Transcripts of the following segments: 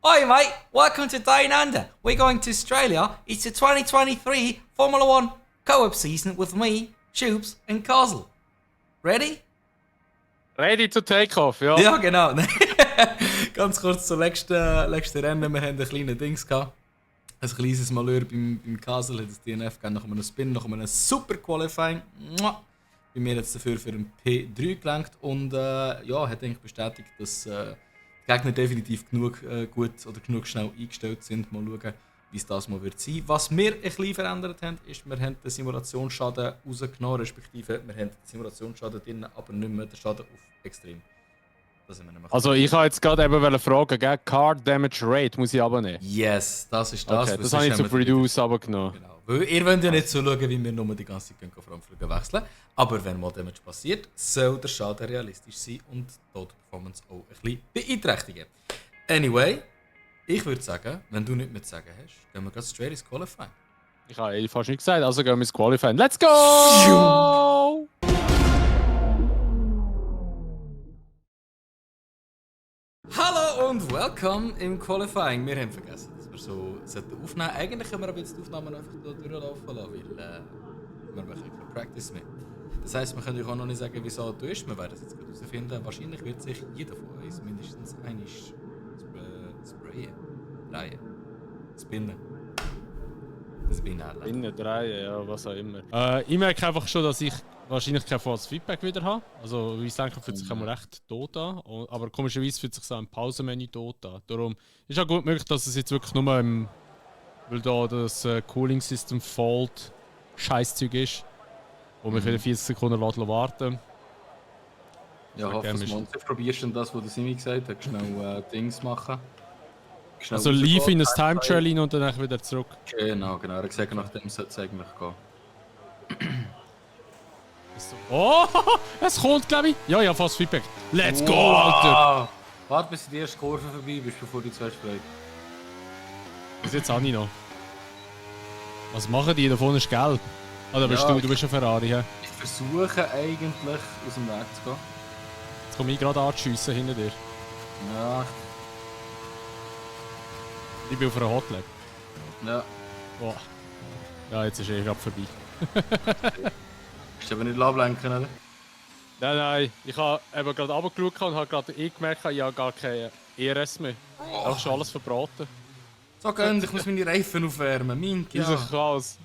Hi mate, welcome to Down Under. We're going to Australia. It's the 2023 Formula One Co-op season with me, Shubes and Kazel. Ready? Ready to take off, ja. Ja, genau. Ganz kurz zum letzten Rennen. Wir hatten ein kleines Dings gehabt. Ein kleines Malheur beim Kazel hat das DNF gegeben, nach einem Spin, nach einem super Qualifying. Bei mir jetzt dafür für einen P3 gelangt und ja, hat eigentlich bestätigt, dass die Gegner definitiv genug gut oder genug schnell eingestellt sind. Mal schauen, wie es das mal wird sein. Was wir ein bisschen verändert haben, ist, wir haben den Simulationsschaden rausgenommen, respektive wir haben den Simulationsschaden drin, aber nicht mehr den Schaden auf extrem. Also ich habe jetzt gerade eben fragen, gell? Card Damage Rate muss ich abnehmen? Yes, das ist das. Okay, das habe ich zu Reduce abgenommen. Genau. Weil ihr wollt ja nicht so schauen, wie wir nur die ganze Zeit Frontflüge wechseln. Aber wenn mal Damage passiert, soll der Schaden realistisch sein und die Performance auch ein bisschen beeinträchtigen. Anyway, ich würde sagen, wenn du nichts mehr zu sagen hast, gehen wir ganz straight ins Qualifying. Ich habe fast nichts gesagt, also gehen wir ins Qualifying. Let's go! Hallo und willkommen im Qualifying. Wir haben vergessen, dass wir so aufnehmen sollten. Eigentlich können wir aber jetzt die Aufnahmen einfach hier durchlaufen lassen, weil wir machen keine Practice mehr. Das heisst, wir können euch auch noch nicht sagen, wieso du ist. Wir werden es jetzt gerade herausfinden. Wahrscheinlich wird sich jeder von uns mindestens einmal sprayen, drehen, spinnen. Spinnen, drehen, ja, was auch immer. Ich merke einfach schon, dass ich wahrscheinlich kein volles Feedback wieder habe. Also, wie ich denke, fühlt sich einmal recht tot an. Aber komischerweise fühlt sich so ein Pausenmenü tot an. Darum ist auch gut möglich, dass es jetzt wirklich nur weil da das Cooling System Fault Scheißzeug ist, wo mich wieder 40 Sekunden warten. Ja, hoffe, dass du probierst dann das, was der Simi gesagt hat, schnell Dings machen. Schnell also live in ein Time Trial rein und dann wieder zurück. Genau. Er hat gesagt, nach dem sollte es eigentlich gehen. Oh, es kommt, glaube ich. Ja, ja, fast Feedback. Let's go, Alter! Warte, bis du die erste Kurve vorbei bist, bevor du zwei sprayst. Bis jetzt habe ich noch. Was machen die? Da vorne ist gelb. Ah, da bist ja, du bist ein Ferrari. He? Ich versuche eigentlich aus dem Weg zu gehen. Jetzt komme ich gerade anzuschiessen hinter dir. Ja. Ich bin auf einer Hotlap. Ja. Boah. Ja, jetzt ist gerade vorbei. Kannst du aber nicht ablenken, oder? Nein. Ich habe eben gerade runtergeschaut und habe gerade gemerkt, ich habe gar keine ERS mehr. Ich habe schon alles verbraten. So gönnt, ich muss meine Reifen aufwärmen. Mein ja. Dieser Chaos.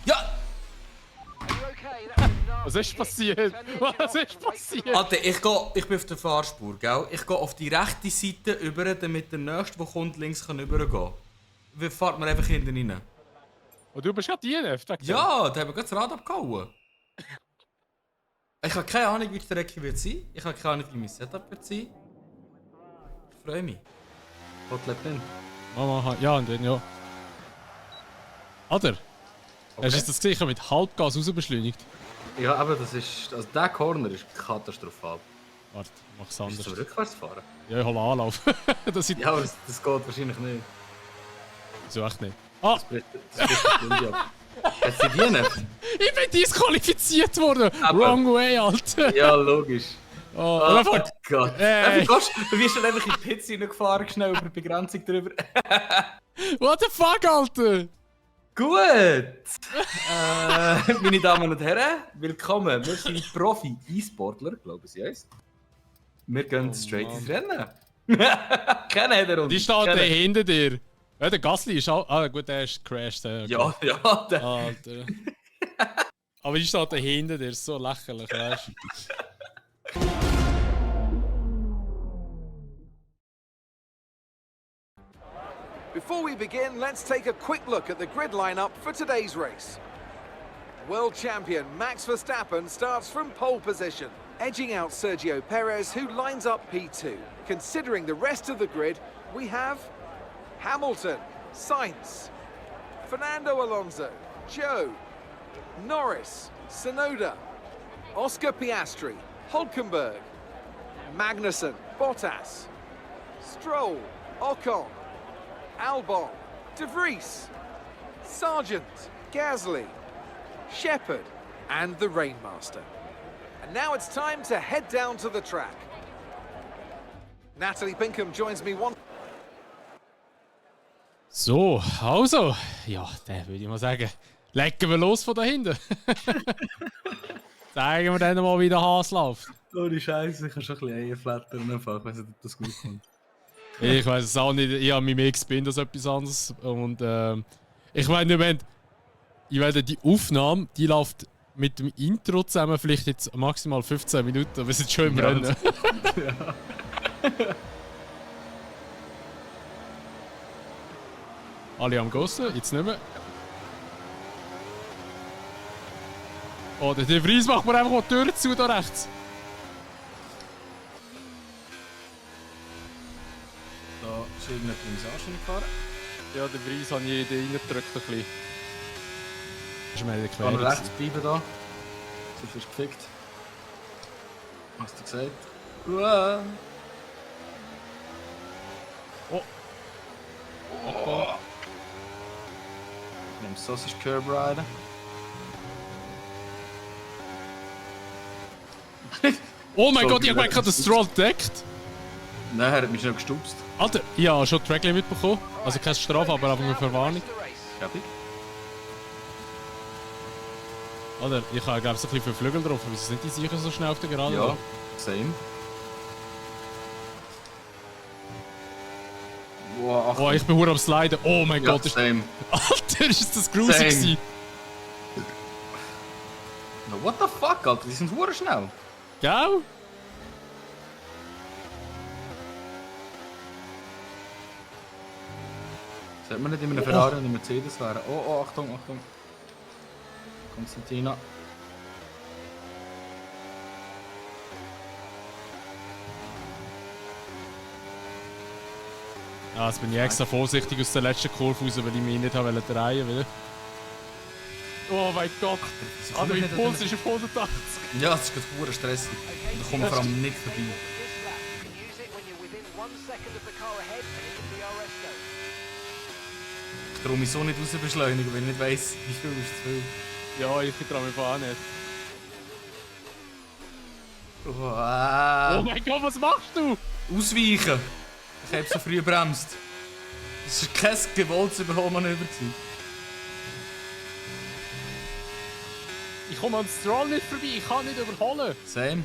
Ja! Was ist passiert? Was ist passiert? Alter, ich bin auf der Fahrspur, gell? Ich gehe auf die rechte Seite über, damit der nächste, der kommt, links kann übergehen. Wie fährt man einfach hinten rein? Und du bist gerade DNF? Ja, da haben wir gerade das Rad abgehauen. Ich habe keine Ahnung, wie die Strecke wird sein. Ich habe keine Ahnung, wie mein Setup wird sein. Ich freue mich. Hotlap hin. Ja, und dann ja. Alter, okay. Hast du das gesehen? Ich habe mit Halbgas rausbeschleunigt. Ja, aber das ist. Also der Corner ist katastrophal. Warte, mach's anders. Willst du rückwärts fahren? Ja, ich hole Anlauf. Ja, aber das geht wahrscheinlich nicht. So echt nicht. Ah! Das bricht die Runde ab. Hat sie die nicht? Ich bin disqualifiziert worden! Aber wrong way, Alter! Ja, logisch. Oh Gott. Du wirst dann einfach in die Pizza reingefahren, schnell über die Begrenzung drüber. What the fuck, Alter? Gut! Meine Damen und Herren, willkommen. Wir sind Profi-E-Sportler, glauben Sie uns. Wir gehen straight ins Rennen. Kennen wir uns? Die steht da hinter dir. Ja, der Gasly ist auch. Ah, gut, der ist crashed. Okay. Ja, der. Alter. Aber die steht da hinter dir, so lächerlich, weißt du? Before we begin, let's take a quick look at the grid lineup for today's race. World champion Max Verstappen starts from pole position, edging out Sergio Perez, who lines up P2. Considering the rest of the grid, we have Hamilton, Sainz, Fernando Alonso, Joe, Norris, Tsunoda, Oscar Piastri, Hulkenberg, Magnussen, Bottas, Stroll, Ocon, Albon, De Vries, Sargent, Gasly, Shepard, and the Rainmaster. And now it's time to head down to the track. Natalie Pinkham joins me one. So, also, ja, dann würde ich mal sagen, legen wir los von da hinten. Zeigen wir dann mal, wie der Hase läuft. Ohne Scheiße, ich kann schon ein bisschen Eier flattern, einfach. Ich weiß nicht, ob das gut kommt. Ich weiß es auch nicht, ich habe mich mehr gespinnt als etwas anderes. Und ich meine, ich werde die Aufnahme, die läuft mit dem Intro zusammen vielleicht jetzt maximal 15 Minuten, aber wir sind schon im Rennen. Ja. Alle am Gossen, jetzt nicht mehr. Oh, der De Vries macht mir einfach mal die Tür zu, da rechts. Da ist irgendeine Bremsage gefahren. Ja, der Vries hat jeden reingedrückt ein bisschen. Das ist mir nicht Kann klar. rechts bleiben da. Sonst ist gefickt. Hast du gesagt? Uah. Oh. Nimm Sausage Curb Rider. Oh mein So Gott, ich gut, habe gerade den Stroll entdeckt. Nein, er hat mich schnell gestupst. Alter, ich habe schon Tracklimit bekommen. Also keine Strafe, aber einfach eine Verwarnung. Fertig. Alter, ich habe glaube ich so ein bisschen für Flügel drauf. Wieso sind die sicher so schnell auf der Gerade? Ja, same. Wow, Achtung. Oh, ich bin hure am Sliden. Oh mein Ja, Gott, ist... same. Alter, ist das grusig Same. gewesen. No, what the fuck, Alter? Die sind hure schnell. Gell? Sollte man nicht in einem Ferrari und einem Mercedes fahren? Oh, oh, Achtung, Achtung. Konstantina. Ja, jetzt bin ich extra vorsichtig aus der letzten Kurve raus, weil ich mich nicht habe drehen wollte. Oh mein Gott! komm Alter, ich mein nicht Puls durch? ist auf 180. Ja, das ist gerade hure stressig. Und da kommen wir vor allem nicht vorbei. Ich traue mich so nicht raus beschleunigen, weil ich nicht weiss, wie viel ist zu viel. Ja, ich traue mich auch nicht. Wow. Oh mein Gott, was machst du? Ausweichen! Ich habe so früh gebremst. Das war kein gewolltes Überholmanöver. Ich komme an Stroll nicht vorbei, ich kann nicht überholen. Same.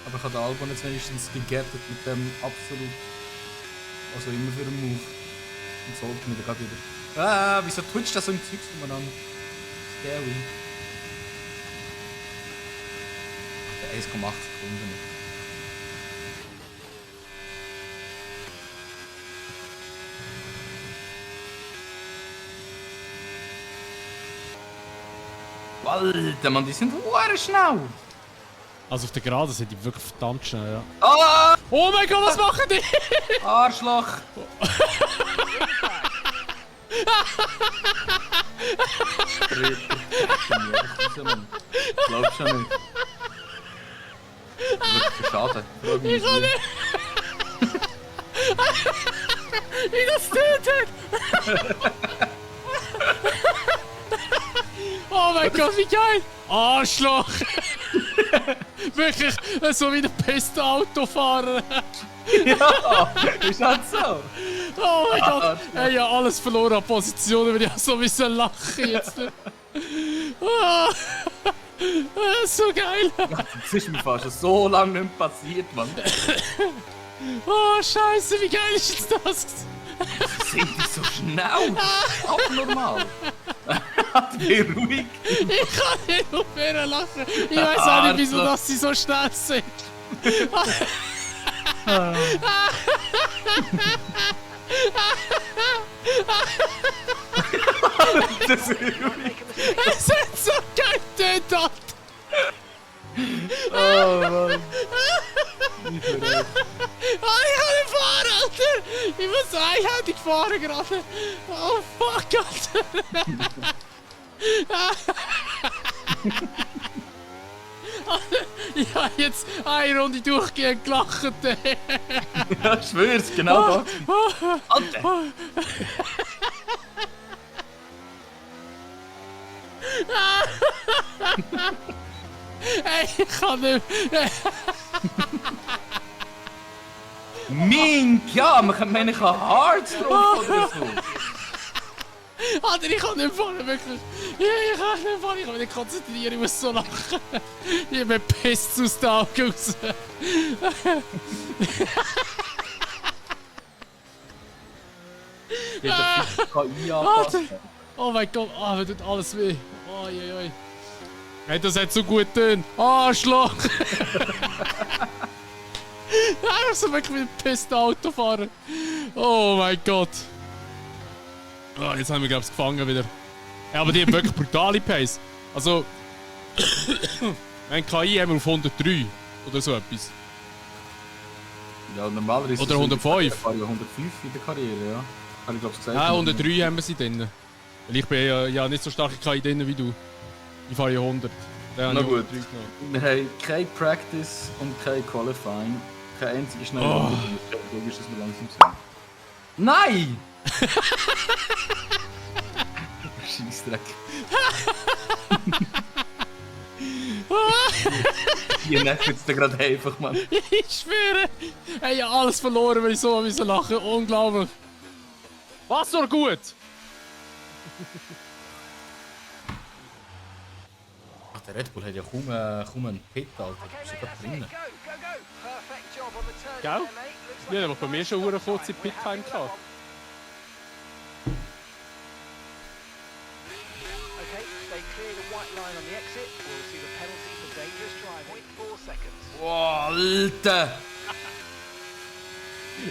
Aber ich habe den Albon jetzt wenigstens gegettet mit dem absolut. Also immer für einen Move. Und sollte mir gerade wieder. Wieso twitcht das so im Zeugs umeinander? Scary. 1,8 Sekunden. Alter, Mann, die sind hure schnell! Also auf der Gerade sind die wirklich verdammt schnell, ja. Ah! Oh mein Gott, was machen die? Arschloch! Glaubst du nicht? Wirklich schade. Ich kann nicht! Wie das tötet! Oh mein Gott, wie geil! Arschloch! Wirklich, so wie ein Piste-Autofahrer! Ja, ist halt so. Oh mein Gott! Ey, ja, alles verloren an Positionen, weil ich so müssen lachen jetzt. Ah, so geil! Das ist mir fast schon so lange nicht mehr passiert, Mann. Oh, Scheiße, wie geil ist jetzt das? Sind die so schnell? Das ist abnormal. Wie ruhig. Ich kann nicht aufhören lachen. Ich weiß auch nicht, wieso dass sie so schnell sind. Das ist ruhig. Es hat so geil getötet. Oh Mann. Ich verrückt. Oh, ich kann nicht fahren, Alter. Ich muss so einhändig fahren gerade. Oh, fuck, Alter. Ich habe jetzt eine Runde durchgehend gelacht. Ja, ich schwör's, genau da. Alter. Ey, ich kann nicht. Mink, ja, ich kann Hearts drauf oder so. Alter, ich kann nicht fahren, wirklich. Ja, ich kann nicht fahren, ich kann mich nicht konzentrieren, ich muss so lachen. Ich bin pisst aus den Augen raus. Ich habe KI anpassen. Oh mein Gott, mir tut alles weh. Oi, oi. Hey, das hat so gut getan. Arschloch! Ich muss wirklich mit dem pissten Auto fahren. Oh mein Gott. Oh, jetzt haben wir, glaube ich, gefangen wieder. Ja, aber die haben wirklich brutale Pace. Also, wenn KI haben wir auf 103 oder so etwas. Ja, normalerweise Oder 105. Ich fahre ja 105 in der Karriere, ja. Habe ich glaube gesagt. Nein, 103 haben wir sie drin. Weil ich bin ja nicht so stark in KI drin wie du. Ich fahre ja 100. Na gut. Wir haben keine Practice und kein Qualifying. Keine einzige schnelle Runde. Logisch, dass wir langsam sind. Nein! Scheissdreck. Hier nervt es dir gerade einfach, Mann. Ich schwöre! Hey, ich habe alles verloren, weil ich so lachen musste. Unglaublich! Was noch gut! Ach, der Red Bull hat ja kaum einen Pit, Alter. Du bist ja gerade drinnen. Gell? Ja, aber bei mir schon eine kurze Pit-Time gehabt. Boah, Alter!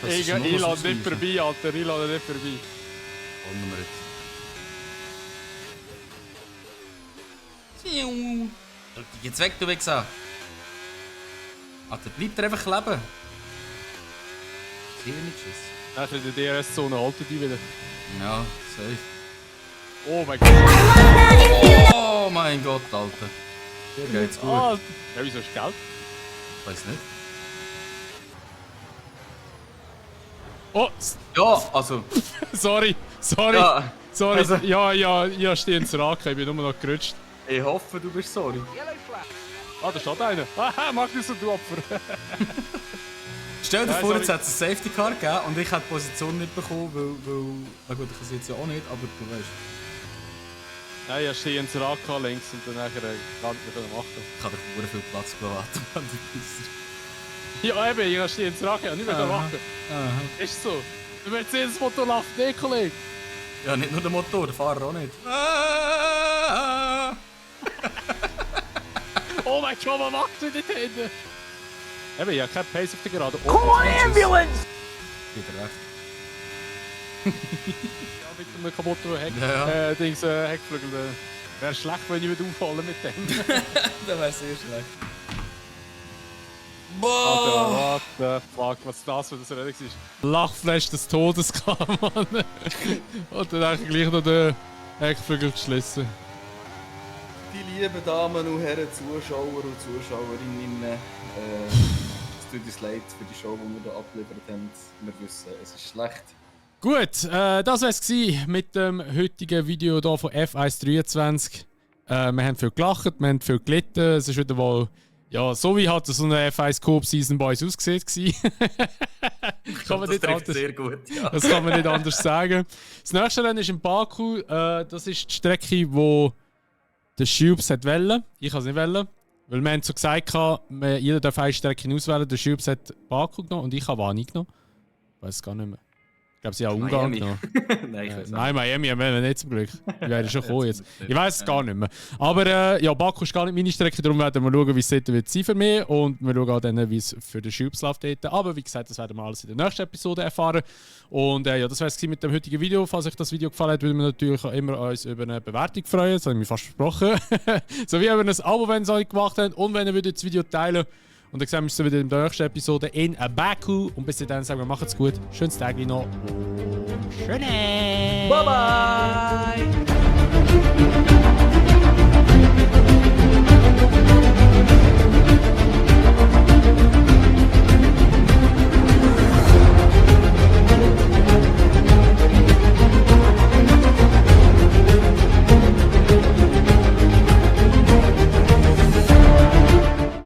Ich lade nicht vorbei, Alter. Ich lade nicht vorbei. Wollen wir jetzt. Drück dich jetzt weg, du Wichser! Alter, bleib dir einfach kleben! Sicher nicht Schiss. Dann ist in der DRS-Zone, haltet die wieder. Ja, safe. Oh mein Gott. Oh mein Gott, Alter. Dir geht's gut. Ah, ja, wieso ist Geld? Ich weiß nicht. Oh, Ja, also. sorry. Ja, Sorry. also- Ja, stehe ins Raken, ich bin nur noch gerutscht. ich hoffe, du bist sorry. Ah, da steht einer. Haha, Magnus und du Opfer. Stell dir Nein, vor, sorry. jetzt hat es einen Safety Car gegeben und ich hätte die Position nicht bekommen, weil... Na gut, ich kann es jetzt ja auch nicht, aber du weißt. Nein, ich stehe ins Raken links und dann nachher gar nicht mehr machen. Ich habe doch viel Platz gelassen, Mann, du Pisser. Ja, eben, ich stehe ins Raken, nicht mehr Aha. machen. Aha. Ist so. Der Mercedes-Motor läuft nicht, Kollege. Ja, nicht nur der Motor, der Fahrer auch nicht. Oh mein Gott, was macht du dort hinten? Eben, ich habe keine Pace auf der Gerade. Oh, Ambulance! Wieder recht. Ja, mit einem kaputten Heck. Ja, ja. Heckflügel. Wäre schlecht, wenn ich würde auffallen mit dem. Das wäre sehr schlecht. Alter, Boah! what the fuck, was ist das für das Rennen war? Lachflash des Todes kam, Mann. Und dann habe ich gleich noch den Heckflügel geschlossen. Die lieben Damen und Herren, Zuschauer und Zuschauerinnen, es tut uns leid für die Show, die wir hier abgeliefert haben. Wir wissen, es ist schlecht. Gut, das war es mit dem heutigen Video hier von F123. Wir haben viel gelacht, wir haben viel gelitten. Es ist wieder mal, ja, so wie halt so eine F1 Coop Season bei uns ausgesehen. Kann man nicht anders, sehr gut, ja. das kann man nicht anders sagen. Das nächste Rennen ist in Baku. Das ist die Strecke, wo der Schubs wollte. Ich kann es nicht wollen. Weil wir haben so gesagt, jeder darf eine Strecke auswählen. Der Schubs hat Baku genommen und ich habe Wani genommen. Ich weiß es gar nicht mehr. Ich glaube, sie haben Ungarn genommen. Nein, ich weiß Nein, Miami haben wir nicht zum Glück. Die wären schon gekommen jetzt. Ich weiß es gar nicht mehr. Aber ja, Baku ist gar nicht meine Strecke, darum werden wir schauen, wie es dort wird sein für mich. Und wir schauen auch dann, wie es für den Schubs läuft dort. Aber wie gesagt, das werden wir alles in der nächsten Episode erfahren. Und ja, das war es mit dem heutigen Video. Falls euch das Video gefallen hat, würden wir natürlich auch immer uns über eine Bewertung freuen. Das habe ich mir fast versprochen. Sowie über ein Abo, wenn ihr es euch gemacht habt. Und wenn ihr das Video teilen. Und dann sehen wir uns wieder in der nächsten Episode in Baku. Und bis dahin sagen wir, macht's gut. Schönes Tag noch. Und schöne. Bye bye!